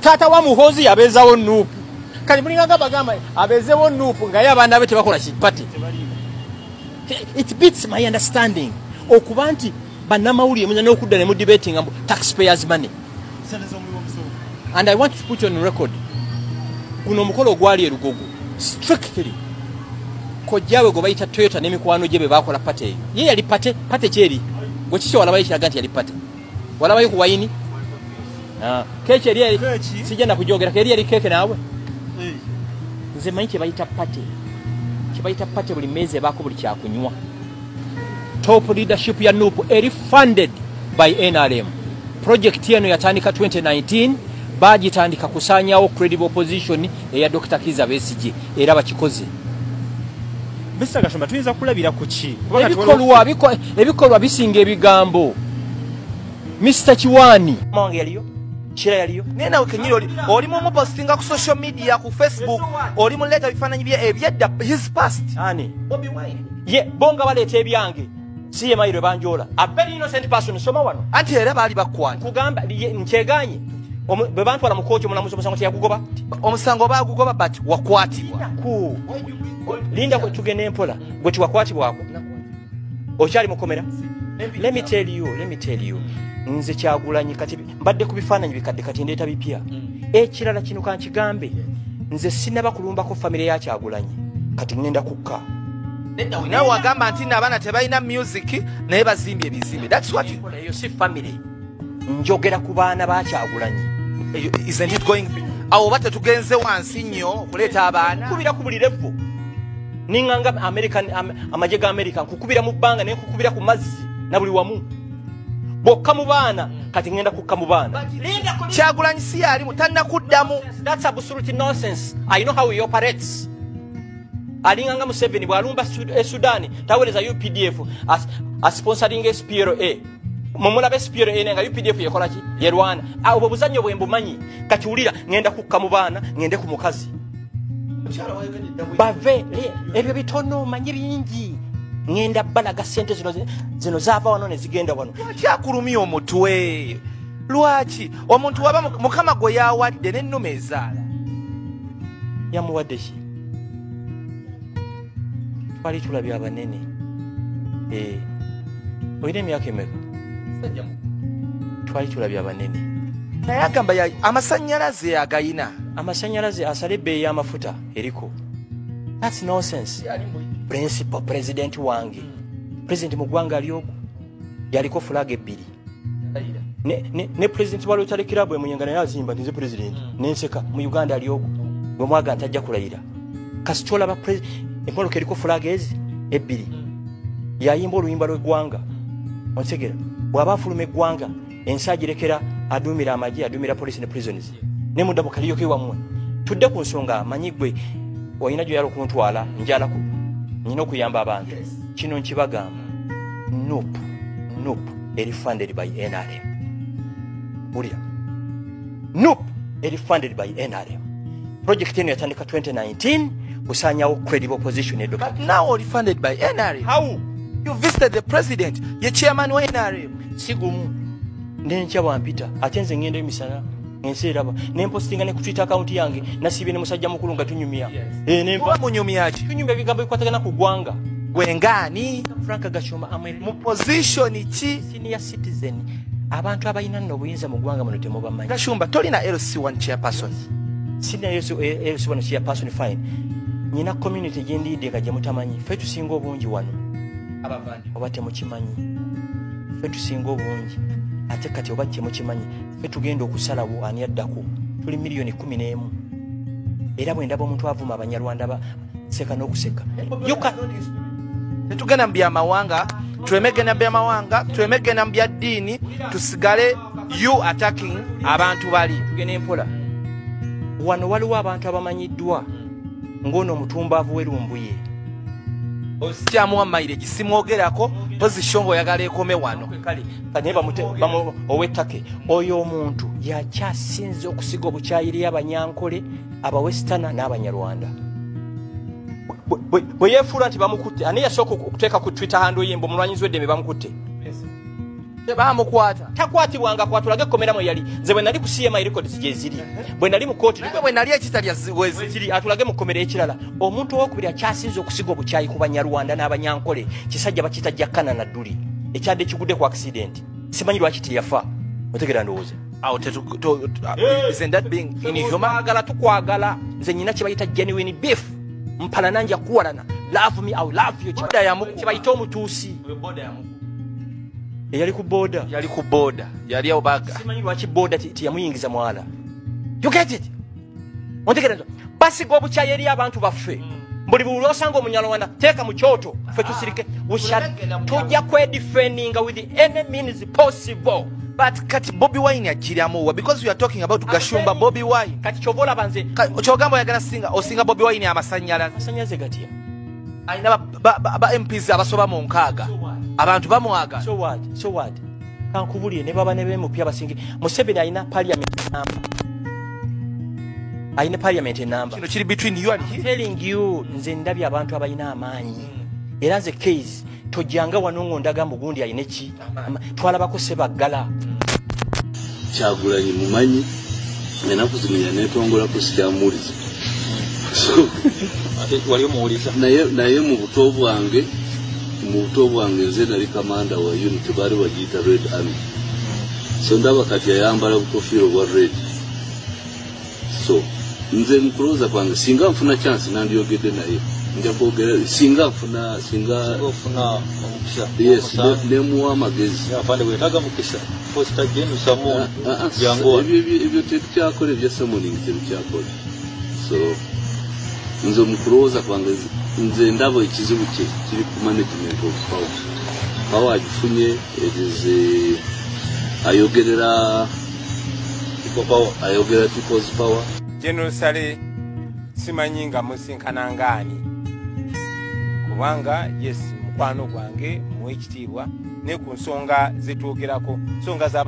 Taata wa Muhoozi yabeezawo NUP. Kati mulinganga bagamba abeezewo NUP nga ye abaana be tebakola ki party. It beats my understanding. Okuba nti bannamawulire muyinza n'okudda ne mu debating mbu taxpayers money. And I want to put on record, guno omukolo ogwali e Lugogo, strictly kojjaawe gwe bayita Toyota n'emikwano gye be baakola party eyo. Ye yali party, party kyeri. Gwe kiki walabayo kiraga nti yali party? Walabayo ku wayini? Keeki eri eri sijja na kujogera, eri yali keeke naawe. Nze manyi kye bayita party. Kye bayita party buli mmeeza ebaako buli kyakunywa. Top leadership ya NUP eri funded by NRM. Project eno yatandika 2019, bagitandika kusaanyawo credible opposition eya Dr. Kizza Besigye, era bakikoze. Mr. Gashumba, tuyinza kulabira ku ki? Ebikolwa bisinga ebigambo. Mr. Kiwani wange yaliyo, Kira yaliyo. Naye nawe kenyini oli mu postinga ku social media, ku Facebook, oli mu leeta bifaananyi bye ebyedda, his past. Ani? Bobi Wine. Ye bonga baleeta ebyange. Si ye mayiro banjola. A very innocent person, soma wano. Anti era baali bakwata. Kugamba nkyeganye. Bwe bantwala mu kkooti omulamuzi omusango teyagugoba. Omusango baagugoba but wakwatibwa. Ku. Linda kwe tugende mpola. Gwe tiwakwatibwako. Okyali mukomera? Let me tell you, let me tell you. Nze Kyagulanyi kati mbadde ku bifaananyi bikadde kati ndeeta bipya. Ekirala kino kankigambe. Nze sinnaba kulumbako famire ya Kyagulanyi. Kati ngenda kukka. Nawe wagamba nti nno abaana tebalina music naye bazimbye ebizimbe. That's what you... Eyo si family. Njogera ku baana ba Kyagulanyi. Isn't it going... Awo oba tetugenze wansi nnyo okuleeta abaana. Nkubira ku buli level. Ninganga American, amagye ga America nkukubira mu bbanga naye nkukubira ku mazzi na buli wamu. Bokka mu baana kati ngenda kukka mu baana. Kyagulanyi si yalimu tannakuddamu. That's absolute nonsense. I know how he operates. Alinganga Museveni bw'alumba Sudan taweereza UPDF as sponsoring SPLA. Mumulabe SPLA nga UPDF yekola ki? Yerwana. Obwo buzannyo bwe mbumanyi. Kati wulira ngenda kukka mu baana ngende ku mukazi. Bave ebyo bitono manyi bingi. Ngenda balaga sente zino zaava wano ne zigenda wano. Lwaki akulumya omutwe? Lwaki omuntu waba Mukama gwe yawadde n'ennume ezaala? Yamuwadde ki? Twali tulabye abanene. Olina emyaka emeka? Twali tulabye abanene. Naye agamba amasannyalaze agayina. Amasannyalaze asale ebbeeyi y'amafuta eriko. That's nonsense. Principal president wange. President mu ggwanga ly'ogwo yaliko flag ebbiri. Ne president wa Rotary Club e Muyenga naye azimba nze president. Nenseka mu Uganda ly'ogwo. Bwe mwaga ntajja kulayira. Kasita olaba emmotoka eriko flag ezi ebbiri. Yayimba oluyimba lw'eggwanga. Ontegera. Bw'aba afuluma eggwanga ensi agirekera aduumira amagye, aduumira police ne prisons. Ne mudda mu kaliyo ke wammwe. Tudde ku nsonga manyi gwe olina gy'oyala okuntwala njalako. Nina okuyamba abantu. Kino nkibagamba. NUP, NUP eri funded by NRM. Wulira. NUP eri funded by NRM. Project eno yatandika 2019 kusaanyawo credible opposition e Dr. But now oli funded by NRM. How? You visited the president, ye chairman wa NRM. Si gumu. Nenkya bwampita ate nze ngenda emisana ensi eraba ne mpostinga ne ku Twitter account yange nasiibye ne musajja mukulu nga tunyumya. Muba munyumya ki? Tunyumya ebigambo ebikwatagana ku ggwanga. Gwe ngaani? Frank Gashumba amwe mu position ki? Senior citizen. Abantu abalina nno obuyinza mu ggwanga muno temubamanyi. Gashumba tolina LC1 chairperson. Sina LC1 chairperson fine. Nina community gye ndiidde nga gye mutamanyi. Ffe tusinga obungi wano. Oba temukimanyi. Ffe tusinga obungi. Ate kati oba temukimanyi. Ffe tugenda okusalawo ani addako. Tuli 11 million. Era bwe ndaba omuntu avuma Abanyarwanda baseka n'okuseka. Tetugenda mu byamawanga, tulemegenda mu byamawanga, tulemegenda mu bya ddiini, tusigale you attacking abantu bali. Tugende mpola. Wano waliwo abantu abamanyiddwa ng'ono omutumbaavu w'e Lumbuye. Sikyamuwa mileage, simwogerako, position ng'oyagala ekome wano. Kale, naye ow'ettake. Oyo omuntu yakyasinze okusiga obukyayi eri Abanyankole, Abawestana n'Abanyarwanda. Bwe yeefuula nti bamukutte, ani yasooka okuteeka ku Twitter handle ye mbu omulwanyizi w'eddembe bamukutte? Bamukwata. Takwatibwanga kwatulage komera mwe yali. Nze bwe nali ku CMI records gye ziri. Bwe nali mu kooti bwe nali ekitalya ziri atulage mu komera ekirala. Omuntu owokubiri akyasinze okusiga obukyayi ku Banyarwanda n'Abanyankole kisajja bakiyita Jakana na Duli. Ekyadde kigudde ku accident. Simanyi lwaki teyafa. Otegera ndowooza. Awo isn't that being inhuman? Twagala tukwagala. Nze nyina kye bayita genuine beef. Mpala nanja kuwalana. Love me, I will love you. Kye bayita omutuusi. Eyali ku boda. Yali ku boda. Yali obaga. Simanyi lwaki boda tiyamuyingiza mwala. You get it? Ontegera nzo. Basiga obukyayi eri abantu baffe. Buli buli osanga Omunyarwanda teeka mu kyoto ffe tusirike. Tujja kwedefendinga with any means possible. But kati Bobi Wine ajiramu because we are talking about Gashumba Bobi Wine. Kati kyovola banze kyogamba oyagala singa osinga Bobi Wine amasannyalaze. Amasannyalaze gatya? Alina ba MPs abasoba mu nkaaga. Abantu bamwaga. So what? So what? Kankubulire ne baba ne bemupya abasingi. Museveni alina parliament number. Alina parliament number. Kino kiri between you and him. Telling you nze ndabye abantu abalina amaanyi. Era nze case tojjanga wano ng'ondaga mbu gundi alina ki? Twalabako Sebaggala. Kyagulanyi mumanyi ennaku zino yaneetongolako sikyamuwuliza. Wali omuwuliza? Naye mu buto bwange nze nali kamanda wa unit baali bagiyita Red Army. So ndaba kati ayambala bukofiira obwa red. So nze mu kulowooza kwange singa nfuna chance nandiyogedde naye. Nja kwogera singa nfuna singa ofuna omukisa. Yes, nemuwa amagezi. Afande weetaaga mukisa. Foster Jane Samuel jangu. Ebyo tebikyakola ebya summoning tebikyakola. So nze mu kulowooza kwange nze ndaba ekizibu kye kiri ku management of power. Power agifunye it is ayogerera people power, ayogera people's power. General Saleh simanyi nga musinkana ngaani kubanga yes mukwano gwange muwe ekitiibwa ne ku nsonga zetwogerako nsonga za